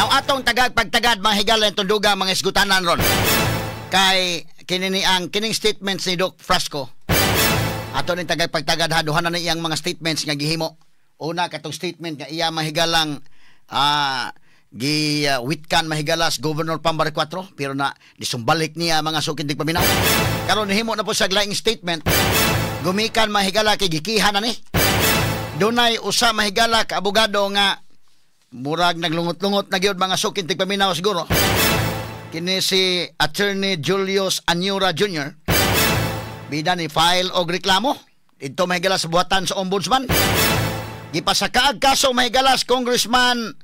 Now atong tagag pagtagad mga higala tunduga mga isgutanan ron. Kay kini ang kining statements ni Doc Frasco. Ato ning tagag pagtagad ha, duha na ni iyang mga statements nga gihimo. Una katong statement nga iya mahigalang gi witkan mahigalas Governor Pambari 4 pero na disumbalik niya mga sukindig paminaw. Karon nihimo na po siya laing statement. Gumikan mahigala kay gikiha na ni. Dunay usa mahigala ka abogado nga murag naglungot-lungot na gyud mga sukindig paminaw siguro. Kini si Attorney Julius Añora Jr. Bida ni file og reklamo didto mahigala sa buhatan sa ombudsman. Gipasakaag kaso mahigalas Congressman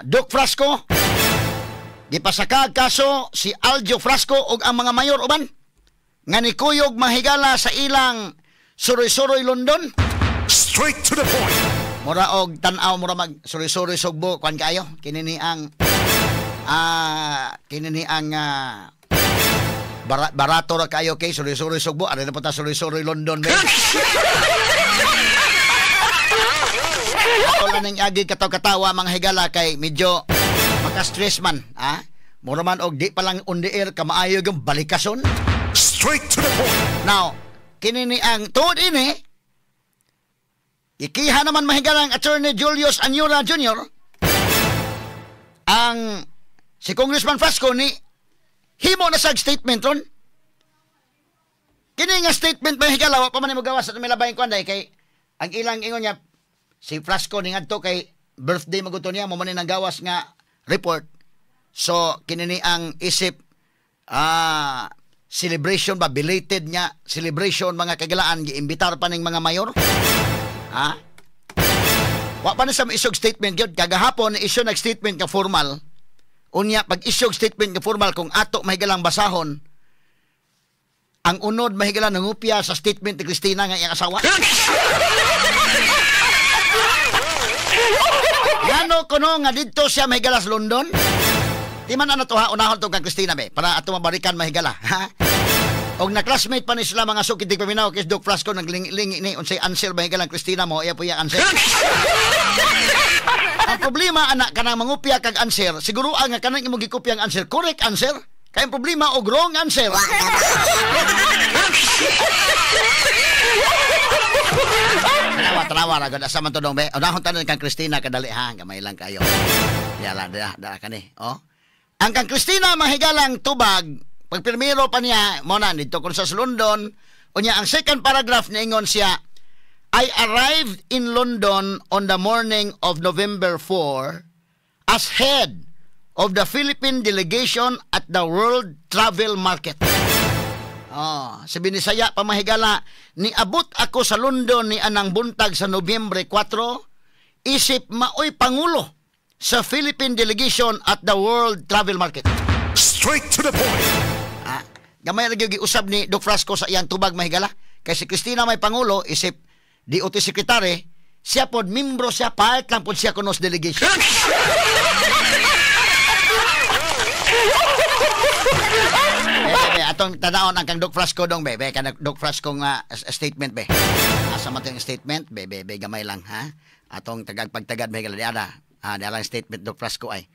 Doc Frasco. Gipasakaag kaso si Aljo Frasco og ang mga mayor uban nga nikuyog mahigala sa ilang suroy-suroy London. Straight to the point. Mura og tan-aw mura mag suroy-suroy Sugbo kuan kaayo kini ni ang barato ra kaayo kay suroy-suroy Sugbo ari na po ta suroy-suroy London be. Ato lang ning agi kataw-katawa mga higala kay medyo maka-stress man, ha? Mura man og di pa lang on the air kamaayo yung balikason. Straight to the point. Now, kini ni ang tuod ini ikiha naman mahigala ang Attorney Julius Añora Jr. ang si Congressman Frasco ni himo na sa statement ron. Kini nga statement mahigala wa pa man mo gawas sa milabayng kuan day kay ang ilang ingon niya si Frasco ni ngadto kay birthday maguto niya mo man ni nanggawas nga report. So kini ni ang isip celebration ba belated nga celebration mga kagalaan giimbitar pa ning mga mayor. Ha? Wa pa ni sa isog statement gyud kagahapon isyu nag statement nga formal. Unya pag isyu statement nga formal kung ato mahigalang basahon ang unod mahigala nangupya sa statement ni Cristina nga iyang asawa. Ngano kuno nga didto siya mahigala sa London? Di man ano to ha, unahon to kang Cristina be para ato mabalikan mahigala, ha? Og na-classmate pa ni sila mga sukid di paminaw kay Doc Frasco naglingi-lingi ni unsay answer mahigala ang Cristina mo, iya po iya answer. Ang problema anak kanang mangupya kag answer, siguro ang nga kanang imong gikopya ang answer, correct answer. Kay ang problema og wrong answer. Tanawa, tanawa ra gud asa man to dong be. Unahon tanan kang Cristina kadali ha, gamay lang kayo. Yala da da kani, oh. Ang kang Cristina mahigalang tubag, pag pirmiro pa niya mo na didto kun sa London, unya ang second paragraph niingon siya, I arrived in London on the morning of November 4 as head of the Philippine delegation at the World Travel Market. Oh, sa Binisaya pa mahigala, niabot ako sa London ni anang buntag sa Nobyembre 4, isip maoy pangulo sa Philippine delegation at the World Travel Market. Straight to the point. Ah, gamay ra gyud giusab ni Doc Frasco sa iyang tubag mahigala. Kay si Cristina may pangulo isip DOT secretary, siya pod membro siya, part lang pod siya kunos delegation. Be, atong tanaon ang kang Doc Frasco dong be, be kanang Doc Frasco nga statement be. Asa man tong statement be, be, be gamay lang ha. Atong tagag pagtagad mahigala di ana. Ah, di lang statement Doc Frasco ay.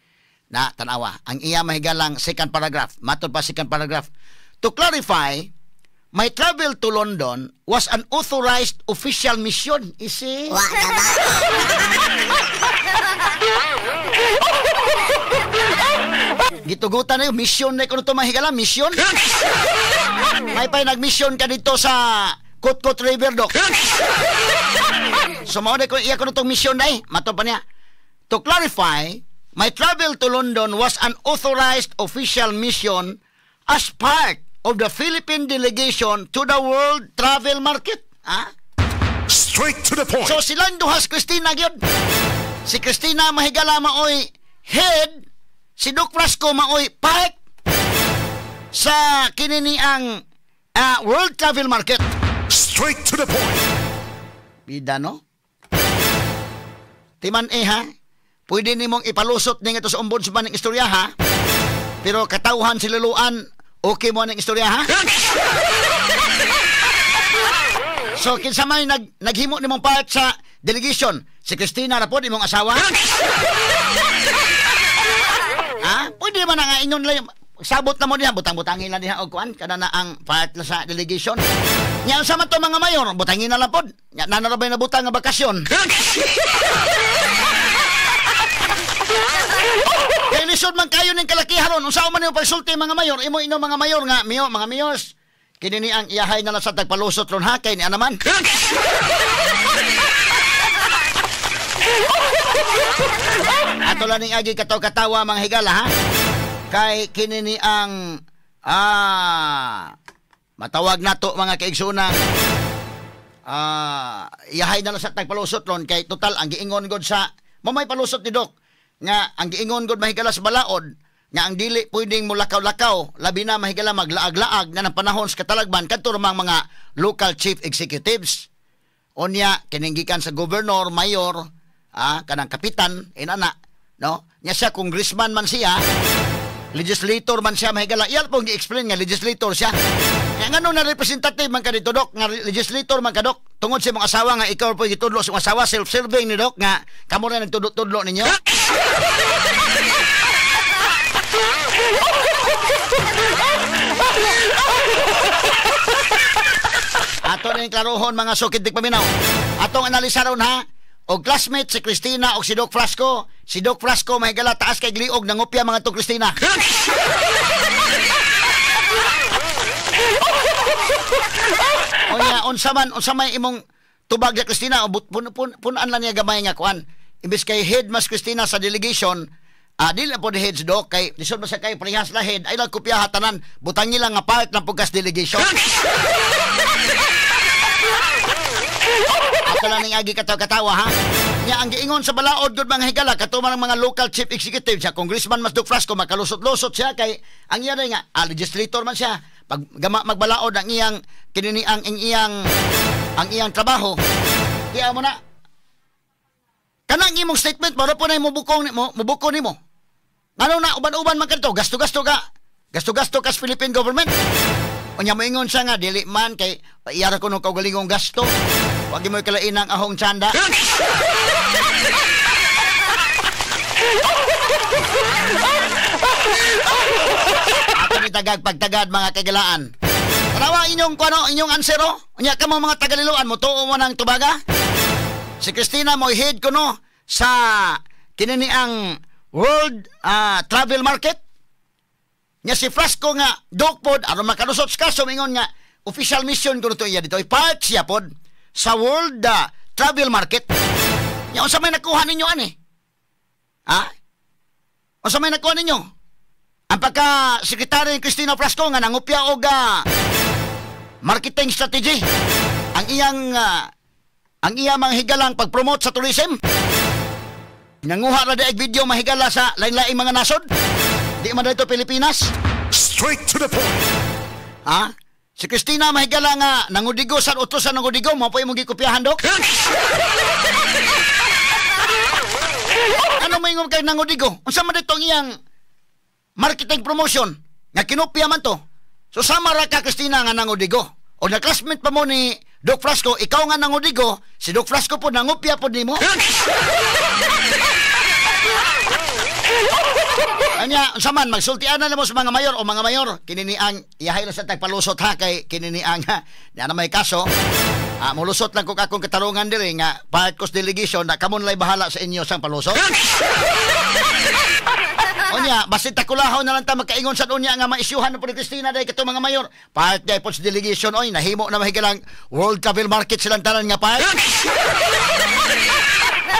Na tanawa, ang iya mahigalang second paragraph, matod pa second paragraph. To clarify, my travel to London was an authorized official mission. Isi? Gitugutan na yung mission na kuno to mahigala, mission. May pa nag-mission ka dito sa Kotkot River, Doc. So mao na ko iya kuno tong mission na eh. Matod pa niya. To clarify, my travel to London was an authorized official mission as part of the Philippine delegation to the World Travel Market. Ha? Straight to the point. So silang duhas Cristina gyud. Si Cristina mahigala maoy head, si Doc Frasco maoy part sa kinini ang World Travel Market. Straight to the point. Bida no? Timan eh ha? Pwede nimong ipalusot ning ito sa ombudsman ng istorya ha? Pero katawhan si Luluan, okay mo ang istorya ha? So kinsa may naghimo nimong part sa delegation? Si Cristina ra pod imong asawa? man nga ingon lang sabot na mo diha, butang-butangin lang diha og kuan kada na ang part na sa delegation. Nya unsa man to mga mayor, butangin na lang pod. Nya nanarabay na butang nga bakasyon. Kay lisod man kayo ning kalakiharon, unsa man nimo pagsulti mga mayor, imo ino mga mayor nga miyo mga mayors. Kini ni ang iyahay na lang sa tagpalusot ron ha kay ni anaman. Ato lang ning agi kataw-katawa mga higala ha. Kay kini ni ang matawag nato mga kaigsunan. Iyahay na lang sa tagpalusot ron kay total ang giingon god sa mamay palusot ni Doc nga ang giingon god mahigala sa balaod nga ang dili pwedeng mulakaw-lakaw labi na mahigala maglaag-laag na ng panahon sa katalagman kadto ramang mga local chief executives. Unya kining gikan sa governor, mayor, kanang kapitan inana, no? Nya siya congressman man siya, legislator man siya mahigala. Iyal pong gi-explain nga legislator siya. Kaya ngano na representative man ka dito, Dok, nga legislator man ka, Dok, tungod sa imong asawa nga ikaw po gitudlo sa imong asawa, self-serving ni Dok nga kamo ra nagtudlo-tudlo ninyo. Ato ning klarohon mga sukid paminaw. Atong analisa ron ha. Og classmate si Cristina og si Doc Frasco. Si Doc Frasco mahigala taas kay gliog nangopya mga to Cristina. Onya unsa man unsa may imong tubag ya Cristina, pun-an lang niya gamay nga kuan. Imbes kay head mas Cristina sa delegation, dili po heads Doc kay lisod man sa kay parehas la head ay lang kopyaha tanan, butang nila nga part ng pugkas delegation. Ato lang ning agi katawa-katawa ha. Nya ang giingon sa balaod gud mga higala kato man ang mga local chief executive siya, congressman mas Doc Frasco makalusot-lusot siya kay ang iya nga legislator man siya. Pag gama magbalaod ang iyang kinini ang iyang trabaho. Diya mo na kanang imong statement mao po na mo mubuko nimo. Ngano na uban-uban man kadto, gasto-gasto ka. Gasto-gasto ka sa Philippine government. Unya moingon siya nga dili man kay iyara ko no kaugalingong gasto. Wag mo kalain ang ahong tsanda. Ato ni tagag pagtagad mga kagalaan. Tanawa inyong kuano, inyong ansero. Unya kamo mga Tagaliloan mo tuo mo ng tubaga. Si Cristina mo head kuno sa kinini ang World Travel Market. Nya si Frasco nga dog pod aron makalusot sa kaso mingon nga official mission kuno to iya dito. Part siya pod sa World Travel Market. Nya unsa may nakuha ninyo ani? Ha? Unsa may nakuha ninyo? Ang pagka sekretary ni Cristina Frasco nga nangupya og marketing strategy. Ang iyang mga higalang pag-promote sa tourism. Nanguha ra di video mahigala sa lain-laing mga nasod. Di man dito Pilipinas. Straight to the point. Ha? Si Cristina mahigala nga nangudigo sa utosan nangudigo mo po imong gikopyahan, Dok. Ano may ingon kay nangudigo? Unsa man dito ang iyang marketing promotion nga kinopya man to? So sama ra ka Cristina nga nangudigo. O na classmate pa mo ni Doc Frasco, ikaw nga nangudigo, si Doc Frasco po nangupya po nimo. Anya, unsa man magsultian na mo sa mga mayor o mga mayor, kinini ang iyahay lang sa tagpalusot ha kay kinini ang na may kaso. Mulusot lang ko akong katarungan diri nga part ko delegation na kamo nalay bahala sa inyo sang palusot. Unya, basin takulahon na lang ta magkaingon sa unya nga maisyuhan na po ni Cristina dahil katong mga mayor. Part dahil po sa delegation, oy, nahimo na mahigalang World Travel Market silang tanan nga part.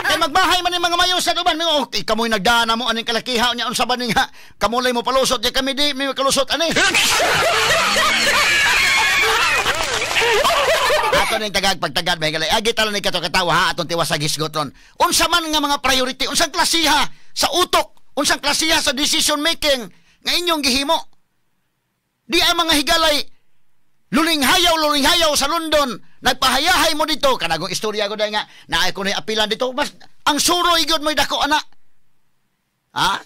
Kaya magbahay man yung mga mayor sa uban. Oh, kamoy nagdaan na mo, aning kalakiha, unya, unsa ba ni nga, kamulay mo palusot, ya kami di, may kalusot, ani. Ato ning tagag pagtagad mahigalay. Agi tala ni kato katawa ha, atong tiwas sa gisgot ron. Unsa man nga mga priority, unsang klasiha sa utok, unsang klasiha sa decision making nga inyong gihimo. Di ang mga higalay lulinghayaw sa London, nagpahayahay mo dito kanagong istorya ko dahil nga naay ko na apilan dito. Bas ang suroy gyud mo'y dako ana. Ha?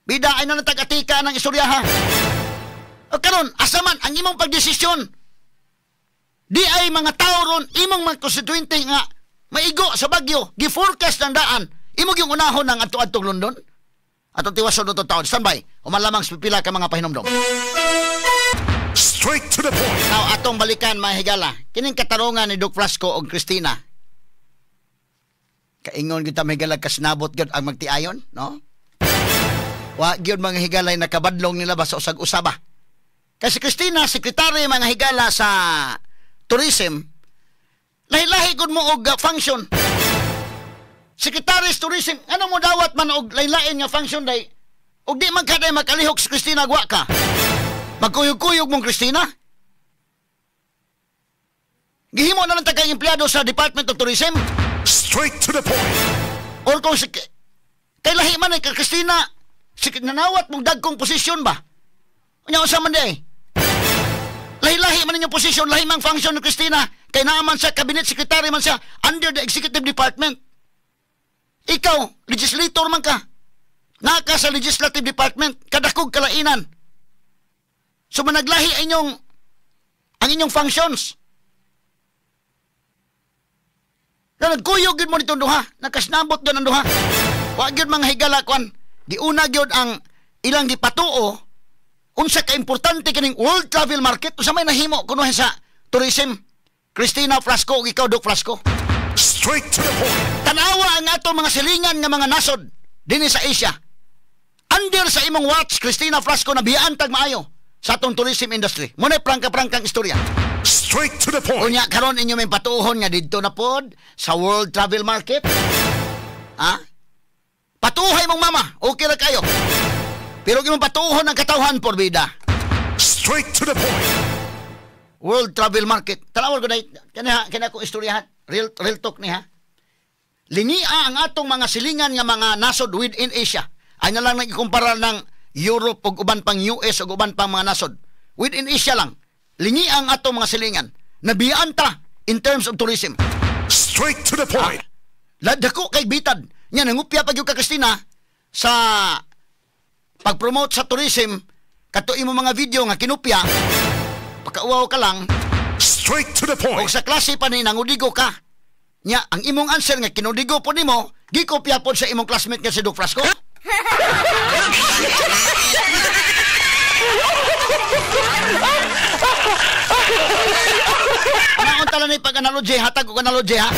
Bida ay na natag-atika ng istorya ha. O karon, asa man ang imong pagdesisyon? Di ay mga tao ron, imong mga konstituente nga maigo sa Bagyo, gi-forecast ng daan, imong yung unahon ng adto-adtong London. Atong tiwason to taon. Standby. Human lamang sa pipila ka mga pahinomdom. Straight to the point. Now, atong balikan, mga higala. Kining katarungan ni Doc Frasco og Cristina. Kaingon kita, mga higala, kasnabot gyud ang magtiayon, no? Wa gyud, mga higala, nakabadlong nila ba sa usag usaba. Kasi Cristina, sekretary, mga higala, sa tourism, lahi-lahi gud mo og function. Secretary sa tourism, ano mo dawat man og lain-lain nga function day? Og di man kaday makalihok si Cristina, gwa ka. Magkuyog-kuyog mong Cristina? Gihimo na lang tagay empleyado sa Department of Tourism? Straight to the point. Or kung si... Kay lahi man eh, kay Cristina, si, nanawat mong dagkong posisyon ba? Unya, unsa man di eh? Lahi-lahi man inyong posisyon, lahi mang function ni Cristina, kay naaman sa cabinet secretary man siya under the executive department. Ikaw, legislator man ka. Naka sa legislative department, kadakog kalainan. So managlahi ang inyong functions. Na nagkuyog gyud mo nitong duha, nakasnabot gyud ang duha. Wa gyud, mga higala, kwan. Giuna gyud ang ilang gipatuo unsa ka importante kining world travel market, unsa may nahimo kuno sa tourism. Cristina Frasco ug ikaw, Doc Frasco. Straight to the point. Tanawa ang ato mga silingan nga mga nasod dinhi sa Asia. Under sa imong watch, Cristina Frasco, nabiyaan tag maayo sa atong tourism industry. Muna prangka-prangkang istorya. Straight to the point. Unya karon inyo may patuhon nga didto na pod sa world travel market. Ha? Patuhay mong mama, okay ra kayo. Pero imong patuhon ang katawhan, porbida. Straight to the point. World travel market. Tanawar ko dahil, kani kani akong istoryahan. Real, real talk ni ha. Lingia ang atong mga silingan nga mga nasod within Asia. Ay na lang nagikumpara ng Europe ug uban pang US ug uban pang mga nasod. Within Asia lang. Lingia ang atong mga silingan. Nabiyaan ta in terms of tourism. Straight to the point. Ah, dako kay bitad. Nya nangupya pa gyud ka, Cristina, sa pag-promote sa tourism kato imo mga video nga kinupya, pakauwaw ka lang. Straight to the Og point. sa klase pa ni nangudigo ka. Nya ang imong answer nga kinudigo po nimo, gikopya pod sa imong classmate nga si Doc Frasco. Naon tala ni pag-analogy, hatag og analogy ha.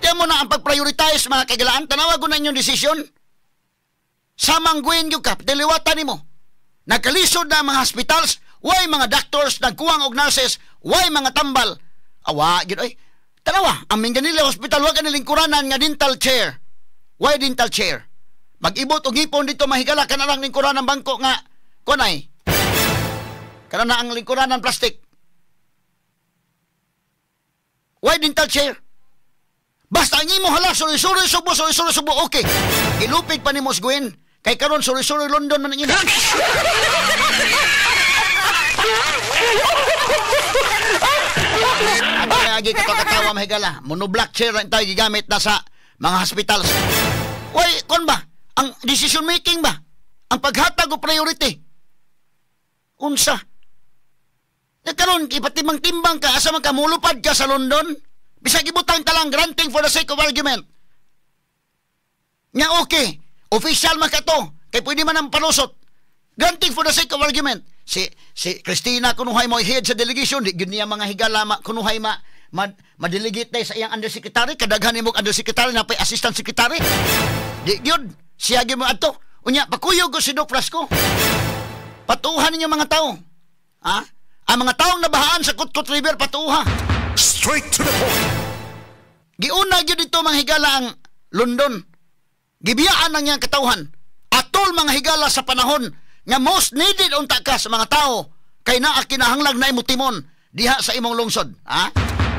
Tiyan mo na ang pag-prioritize, mga kagalaan, tanawa ko na inyong desisyon. Samang Gwen yung ka, diliwatan nimo. Nagkalisod na ang mga hospitals, way mga doctors, nagkuwang og nurses, way mga tambal. Awa, gyud oy. Tanawa, ang Minglanilla Hospital wa ka lingkuranan nga dental chair. Why dental chair? Mag-ibot og ngipon dito, mahigala, ka na lang lingkuranan bangko nga kunay. Kana na ang lingkuranan plastic. Why dental chair? Basta ang imo hala, suroy-suroy Subo, suroy-suroy Subo, okay. Ilupig pa nimo Gwen. Kay karon suroy-suroy London man ang imo. Ano kaya agi katawa, mahigala? Monoblock chair lang tayo gigamit na sa mga hospitals. Uy, kon ba? Ang decision making ba? Ang paghatag o priority? Unsa? Nagkaroon, ipatimbang-timbang ka, asa man ka, mulupad ka sa London? Bisag ibutang ta lang, granting for the sake of argument. Nga okay, official man ka to, kay pwede man ang palusot. Granting for the sake of argument. Si Cristina kunuhay mo head sa delegation, di gyud niya, mga higala, ma, kunuhay ma, ma-delegate sa iyang undersecretary, kadaghan nimo undersecretary na pay assistant secretary. Di gyud siya gyud mo adto. Unya pakuyog ko si Doc Frasco. Patuhan ninyo mga tao. Ha? Ang mga taong nabahaan sa Kutkut River, patuha. Straight to the point. Giuna gyud dito, mga higala, ang London. Gibiyaan ang iyang katawhan. Atol, mga higala, sa panahon nga most needed unta ka sa mga tao kay naa kinahanglag na imo timon diha sa imong lungsod. Ha?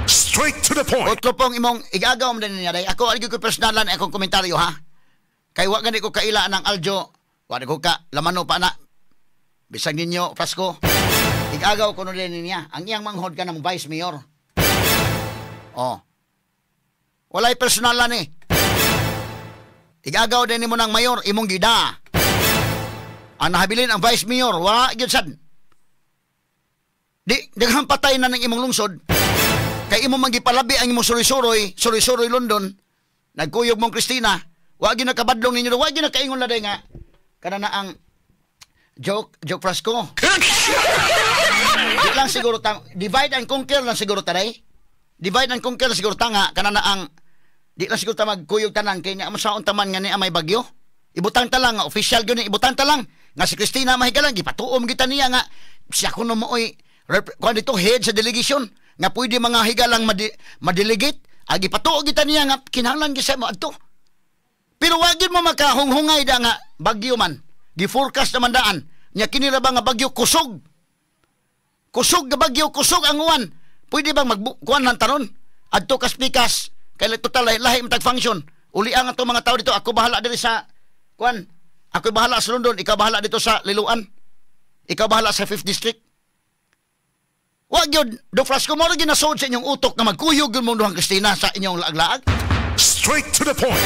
Straight to the point. Otro pong imong igagaw mo din niya day. Ako aligi ko personalan akong komentaryo ha. Kay wa gani ko kaila ng Aljo. Wa ko ka lamano pa na. Bisag ninyo Frasco. Igagaw ko no din niya. Ang iyang manghod ka ng vice mayor. Oh. Walay personalan eh. Igagaw din nimo ng mayor imong gida. Ang nahabilin ang vice mayor, wala gyud sad. Di daghang patay na ng imong lungsod. Kay imo man gipalabi ang imong suroy-suroy, suroy-suroy London. Nagkuyog mong Cristina, wa gyud nakabadlong ninyo, wa gyud nakaingon na nga. Kana na ang joke joke Frasco. Di lang siguro ta divide and conquer lang siguro ta day. Divide and conquer lang siguro ta nga kana na ang di lang siguro ta magkuyog tanan kay nya sa unta man nga ni may bagyo. Ibutang ta lang nga official gyud ni, ibutang ta lang nga si Christina Mahigalang gipatuom kita niya nga siya kuno mooy kuan dito head sa delegation nga pwede mga higalang madelegate, gipatuo kita niya nga kinahanglan gyud sa mo adto. Pero wag gyud mo makahunghungay da nga bagyo man. Gi-forecast naman daan. Nya kini ra ba nga bagyo kusog. Kusog nga bagyo, kusog ang uwan. Pwede bang magkuan lang taron? Adto kas pikas kay total lahi, lahi man tag function. Uli ang ato mga tao dito, ako bahala diri sa kuan. Ako bahala sa London, ikaw bahala dito sa Liloan. Ikaw bahala sa 5th District. Wag yun, Do Frasco, mo rin ginasood sa inyong utok na magkuyog yun mong duhang Christina sa inyong laag-laag. Straight to the point.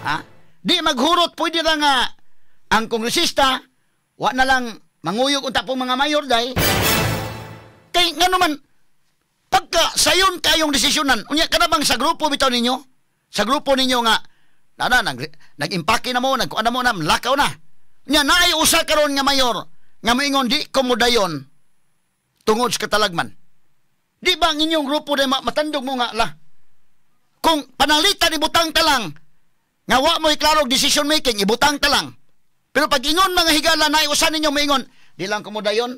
Ha? Di maghurot, pwede lang nga ang kongresista, wa na lang manguyog unta pong mga mayor day. Kay nga naman, pagka sayon kayong desisyonan, unya ka na bang sa grupo bitaw ninyo? Sa grupo ninyo nga, na, nag-impake na mo, nagkuan na mo na, lakaw na. Unya, naay usa karon nga mayor, nga moingon di ko modayon tungod sa katalagman. Di ba ang inyong grupo na matandog mo nga la? Kung panalitan ibutang ta lang, nga wa mo'y klarong decision making, ibutang ta lang. Pero pag ingon mga higala na usan ninyo moingon, di lang kumudayon.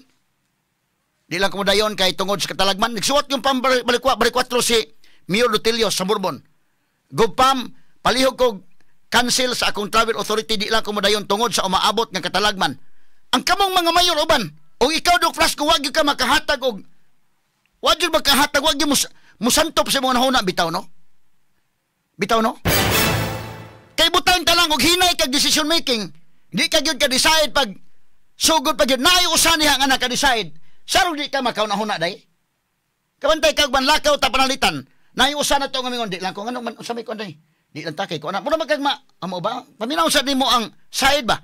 Di lang kumudayon kay tungod sa katalagman. Nagsuwat yung pambalikwa, balikwatro si Mayor Dutilio sa Bourbon. Gupam, palihog ko cancel sa akong travel authority, di lang kumudayon tungod sa umaabot nga katalagman. Ang kamong mga mayor uban, o ikaw Dok Frasco, wag gyud ka makahatag og wag gyud makahatag, wag gyud musantop sa mga nahuna bitaw no? Bitaw no? Kay butang ka lang og hinay kag decision making, di ka gyud ka decide pag sugod pa gyud naay usa niya nga naka-decide. Sarong di ka makaunahuna day. Kabantay kag banlakaw ta panalitan. Naay usa na to nga mingon di lang ko ngano man usa may kuan day. Di lang ta kay kuan. Mura magkagma amo ba? Paminaw sa nimo ang side ba?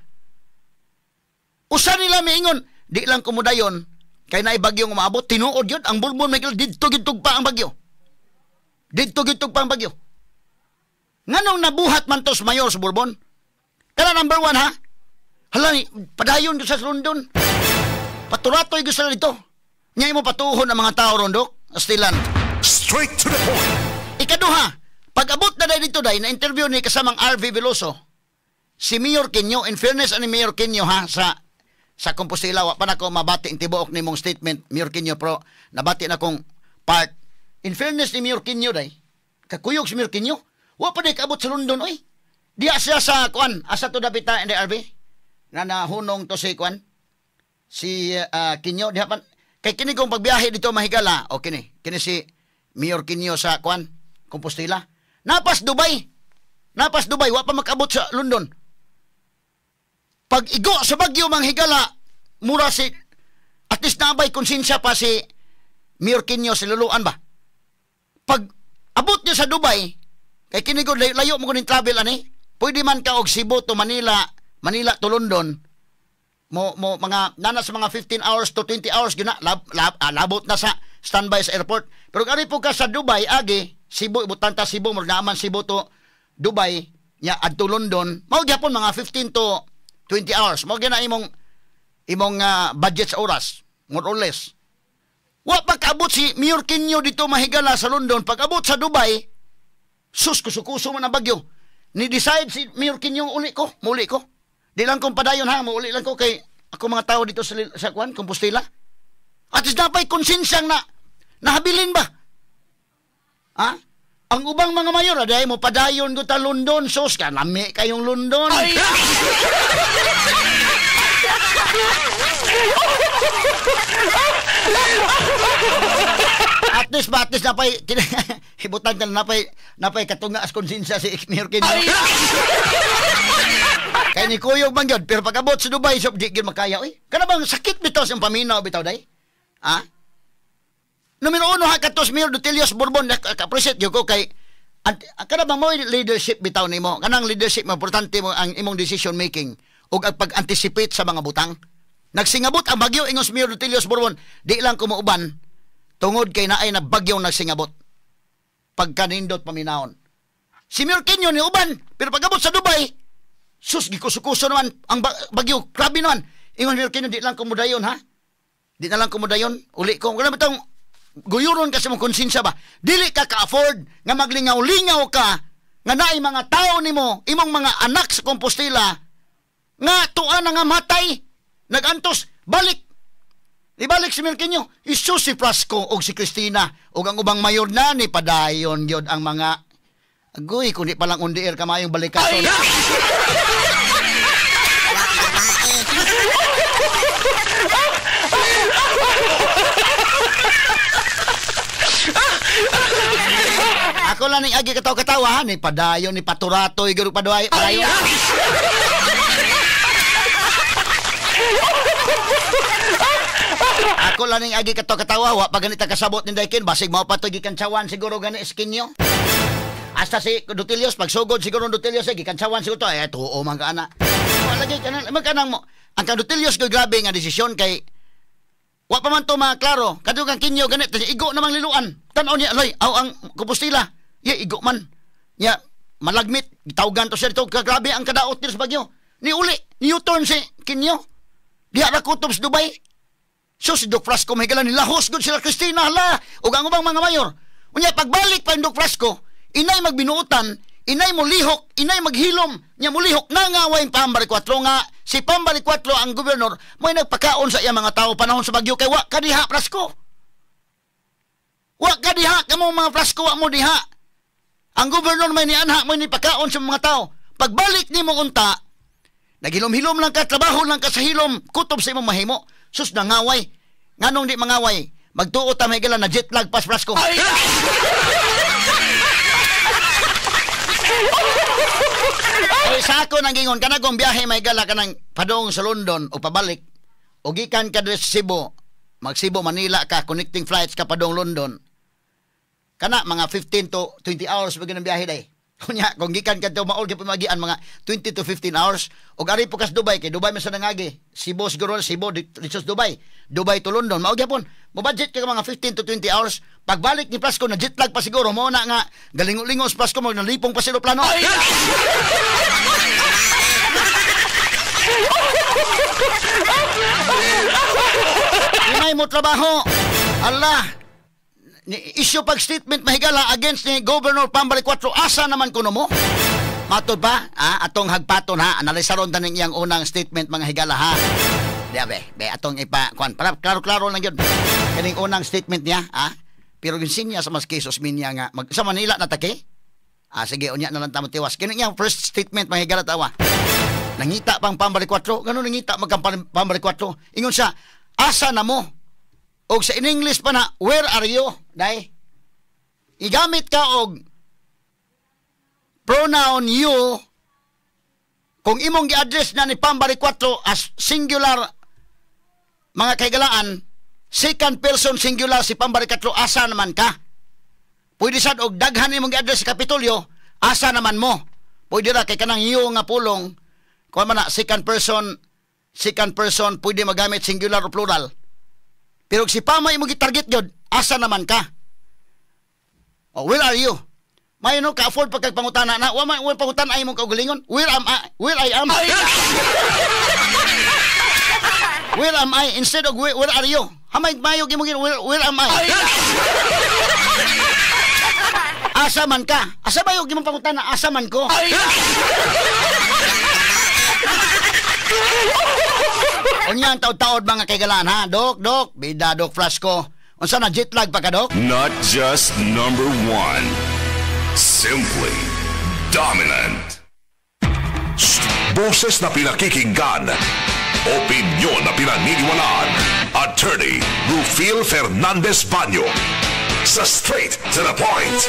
Usa nila miingon di lang kumudayon kay naay bagyong umaabot, tinuod yun ang Bourbon may didto gyud tugpa ang bagyo. Didto gyud tugpa ang bagyo. Nganong nabuhat man to sa mayor sa Bourbon? Kana number 1 ha. Hala ni padayon gyud sa London. Paturatoy gyud sila dito. Nya imo patuhon ang mga tao ron dok, Astilan. Straight to the point. Ikaduha, pag abot na dito day na interview ni kasamang RV Veloso, si Mayor Kinyo, in fairness ani Mayor Kinyo ha sa Compostela, wa pa na ko mabati ang tibuok nimong statement Mayor Kinyo, pero nabati na kong part. In fairness ni Mayor Kinyo day, kakuyog si Mayor Kinyo, wa pa day kaabot sa London oy. Diya siya sa kuan, asa to dapita in the RV? Na nahunong to si kuan, si Kinyo diha pa kay kini kong pagbiyahe dito mahigala, o kini, kini si Mayor Kinyo sa kuan, Compostela. Napas Dubai. Napas Dubai, wa pa makaabot sa London. Pag igo sa bagyo manghigala, mura si at least nabay konsensya pa si Mayor Kinyo sa luluan ba. Pag abot niya sa Dubai, kay kini gud layo mo kuning travel ani, pwede man ka og Cebu to Manila, Manila to London, mo mo mga nana sa mga 15 hours to 20 hours gyud na labot na sa standby sa airport. Pero kung ari po ka sa Dubai agi Cebu, ibutang ta Cebu, murag naaman Cebu to Dubai nya adto London, mao gyapon mga 15 to 20 hours. Mao gyud na imong imong budget sa oras, more or less. Wa pa kaabot si Mayor Kinyo dito mahigala sa London. Pag abot sa Dubai, sus, kusukuso man ang bagyo. Ni decide si Mayor Kinyo, uli ko, muli ko. Di lang kong padayon ha, muuli lang ko kay ako mga tao dito sa kuan, Compostela. At is napay konsensyang na nahabilin ba? Ha? Ang ubang mga mayor, aday mo padayon ko ta London, sus, kanami kayong London. Ay! At least ba, at least napay, hibutan ka na, napay katunga as konsensya si Mayor Kinyo. Kaya ni Kuyog man yun, pero pag abot sa Dubai, so, di yun makaya. Uy, kana bang sakit bitaw sa paminaw bitaw, day? Ha? Numero uno ha, katos Mayor Dutilios Bourbon, ka-appreciate yun ko kay, kana bang mo leadership bitaw nimo? Kanang leadership, importante mo ang imong decision making ug ang pag-anticipate sa mga butang. Nagsingabot ang bagyo, ingos Mayor Dutilios Bourbon, di lang kumuuban, tungod kay naay na bagyong nagsingabot. Pagkanindot paminahon. Si Mayor Kinyo ni uban, pero pag abot sa Dubai, Sus, gikuso-kuso naman ang bagyo. Grabe naman. Ingon Mayor Quinio, di lang ko mudayon ha. Di na lang ko mudayon. Uli ko. Wala ba itong guyuron kasi mong konsensya ba? Dili ka ka-afford nga maglingaw-lingaw ka nga naay mga tao nimo, imong mga anak sa Compostela nga tuan na nga matay, nagantos, balik. Ibalik si Mayor Quinio. Isus, si Frasco og si Cristina og ang ubang mayor na ni padayon gyud ang mga agoy kundi pa lang on the air kamayong balikason. Ako lang ning agi katawa-katawa ha, ni padayon ni paturatoy gyud paduay padayon. Ako lang ning agi katawa-katawa, wa pa ganita kasabot ni Daikin, basig mao pa to gikantsawan siguro gani skinyo. Hasta si Dutilios pagsugod siguro Dutilios eh, gikantsawan siguro to, eh tuo man ka ana. Wa lagi kanan magkanang mo. Ang kang Dutilios ko grabe nga desisyon kay wa pa man to maklaro. Kadto kang Quinio ganit igo namang liluan. Tan-aw niya alay aw ang Compostela. Ye igo man. Nya malagmit gitawgan to siya dito grabe ang kadaot diri sa bagyo. Ni uli ni U-turn si Quinio. Diha ra kutob sa Dubai. So si Doc Frasco mahigala ni lahos gud sila Cristina hala ug ang ubang mga mayor. Unya pagbalik pa Doc Frasco, inay magbinuotan, inay molihok, inay maghilom, nya molihok nangaway Pambari 4 nga si Pambari 4 ang gobernador mo'y nagpakaon sa iya mga tao panahon sa bagyo kay wa ka diha Frasco. Wa ka diha kamo mga Frasco, wa mo diha. Ang gobernador may nianha mo'y nipakaon sa mga tao. Pagbalik nimo unta, naghilom-hilom lang ka, trabaho lang ka sa hilom, kutob sa imong mahimo. Sus, nangaway. Nganong di mangaway? Magtuo ta may gala na jet lag pas Frasco. Ay, sa ako nang gingon kanagong biyahe may gala kanang padung sa London o pabalik o gikan ka diri sa Cebu, mag Cebu Manila ka, connecting flights ka padung London. Kana mga 15 to 20 hours ba ganang biyahe day. Kunya kung gikan ka to maol gyud magian mga 20 to 15 hours og ari po kas Dubai kay Dubai man sa nangagi. Cebu siguro, Cebu dito sa Dubai. Dubai to London mao gyapon. Mo budget ka mga 15 to 20 hours. Pagbalik ni Frasco na jet lag pa siguro mo na nga galingo-lingo sa Frasco mo nalipong pa sila plano. Inay mo trabaho. Allah. Ni issue pag statement mahigala against ni Governor Pambari 4, asa naman kuno mo? Matod ba? Ah, atong hagpaton ha, analisaron taning iyang unang statement mga higala ha. Diya be, be atong ipa kuan para klaro-klaro lang gyud. Kaning unang statement niya ha. Pero ginsinya sa mas cases minya nga mag, sa Manila na take. Ah sige, unya na lang ta tiwas. Kini iyang first statement mga higala tawa. Nangita pang Pambari 4, ngano nangita magkang Pambari 4? Ingon siya, asa na mo? Og sa in English pa na, where are you? Day. Igamit ka og pronoun you kung imong gi-address na ni Pambari 4 as singular mga kaigalaan, second person singular si Pambari 4, asa naman ka? Pwede sad og daghan imong gi-address sa Kapitolyo, asa naman mo? Pwede ra kay kanang you nga pulong, kuan man na second person pwede magamit singular o plural. Pero si Pama imong gi-target gyud, asa naman ka? Oh, where are you? May no ka-afford pa kag pangutana na, wa man wa pangutana ay imong kaugalingon. Where am I? Where I am? Where am I instead of where are you? Hamay mayo imong where am I? Asa man ka? Asa ba yung imong pangutana? Asa man ko? Unya ang taod-taod mga kaigalaan ha. Dok, dok, bida Dok Frasco. Unsa na jet lag pa ka, Dok? Not just number one. Simply dominant. Boses na pinakikinggan. Opinyon na pinaniniwalaan. Attorney Rufil Fernandez Banyo. Sa Straight to the Point.